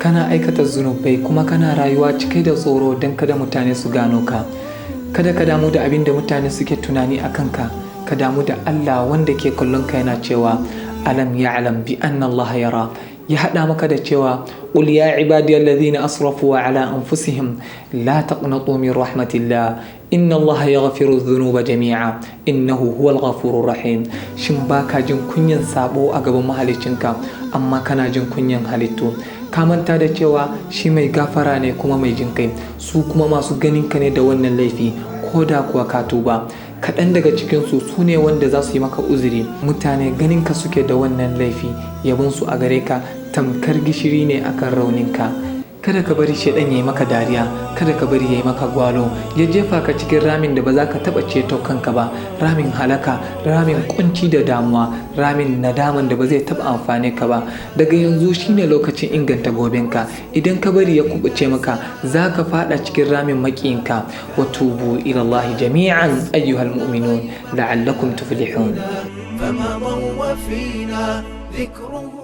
Kana aikata zunubai kuma kana rayuwa cike da tsoro don kada mutane su gano ka. Kada ka damu da abin da mutane suke tunani a kanka, ka damu da Allah wanda ke kallon ka yana cewa alam ya'lam bi anna Allah yara. Ya haɗa maka da cewa qul ya ibadiyallazina asrafu ala anfusihim la taqnatu min rahmatillah inna Allah yaghfiru dhunuba jami'a innahu huwal ghafurur rahim. Shin baka jin kunyan sabo a gaban mahaliccinka, amma kana jin kunyan halittu? Ka manta da cewa shi mai gafara ne kuma mai jin kai, su kuma masu ganin ka ne da wannan laifi ko da kuwa ka tuba. Kaɗan daga cikinsu su ne wanda za su yi maka uzuri. Mutane ganin ka suke da wannan laifi, yabonsu a gare ka tamkar gishiri ne akan rauninka. Kada ka bari shaiɗan ya yi maka dariya, kada ka bari ya yi maka gwalo, ya jefa ka cikin ramin da ba za ka taɓa ceto kanka ba, ramin halaka, ramin kunci da damuwa, ramin nadaman da ba zai taɓa amfane ka ba. Daga yanzu shine lokacin inganta gobenka. Idan ka bari ya kubuce maka, za ka faɗa cikin ramin maƙiyinka. Wa tubu ila Allah jami'an ayyuhal mu'minun la'allakum tuflihun. فمضوا وفينا ذكرهم.